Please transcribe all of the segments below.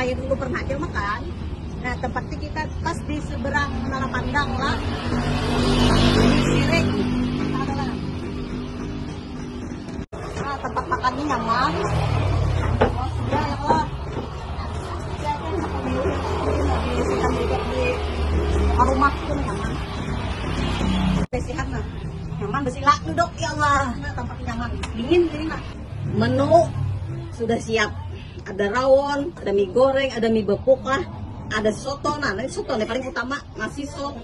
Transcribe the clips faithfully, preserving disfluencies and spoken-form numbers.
Dulu pernah aja makan. Nah, tempatnya kita pas di seberang Menara Pandang lah. Sirik. Nah, tempat makannya nyaman. Sudah ya lah. Di rumah pun nyaman. Bersihan lah. Nyaman, bersila duduk, ya Allah. Nah, tempatnya nyaman. Dingin ini, nah. Menu sudah siap. Ada rawon, ada mie goreng, ada mie bepukah, ada soto. Nah, ini soto nih paling utama, nasi sop.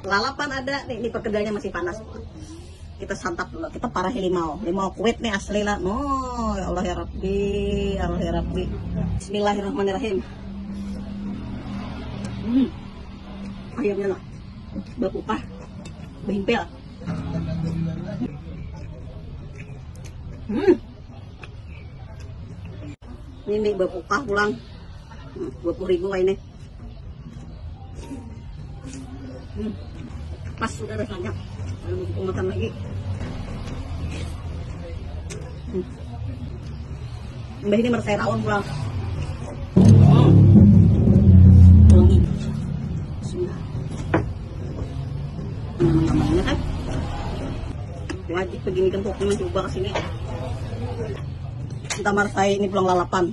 Lalapan ada nih, ini perkedanya masih panas. Kita santap dulu, kita parahi limau. Limau kuit nih asli lah. Oh, ya Allah ya Rabbi, ya Allah ya Rabbi. Bismillahirrahmanirrahim. Hmm. Ayamnya lah. Bepukah. Behimpil. Hmm. Ini mie bepukah pulang. Hmm, dua puluh ribu ini. Hmm. Pas sudah rasanya. Lalu butuh makan lagi. Hmm. Mbah ini meresai rawon pulang. Hmm. Pulang ini. Bismillah. Nyaman-nyamannya kan. Wajib begini kan pokoknya mencoba ke sini. Kita meresai ini pulang lalapan.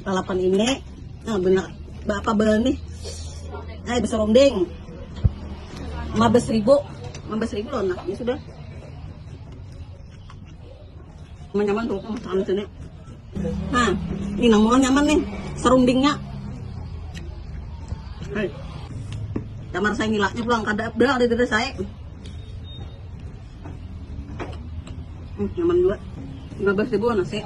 Lalapan ini, nah benar. Berapa bel nih? Eh, besar rondeng. Lima belas ribu. Lima belas ribu loh, nah, ini sudah. Nyaman tuh, makan sini. Nah, ini nang murah nyaman nih, serundingnya. Hei. Kamar saya ngilaknya pulang, kada ada dari saya. Hmm, nyaman juga. Lima belas ribu nasi.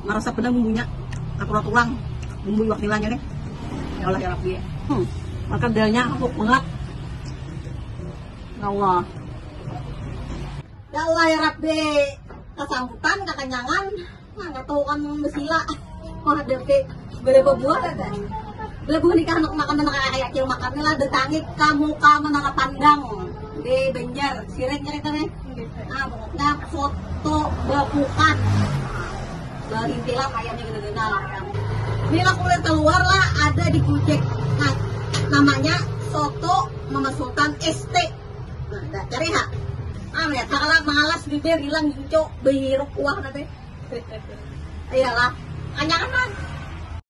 Marasa pernah bumbunya. Aku tulang. Bumbu iwak nilanya nih. Ya Allah ya Rabbi. Hmm. Makan dalnya empuk banget. Ya Allah. Ya Allah ya Rabbi. Kasangkutan, kakanyangan. Nah, nggak tahu kan besila. Wah, ada pe. Berapa buah ada? Berapa buah nikah anak makan, anak kayak kecil makan lah, bertangik kamu ke Menara Pandang di Banjar, Sirik ceritanya. Nah, pokoknya soto bapukan. Bahintilan ayamnya gede-gede lah. Ini lah kulit keluar lah, ada di Gojek. Nah, namanya soto Mama Sultan S T. Nah, dah cari ha. Ah, ya, kalau malas bibir hilang, gincok, beruk kuah nanti. Iyalah, kanyangan kan?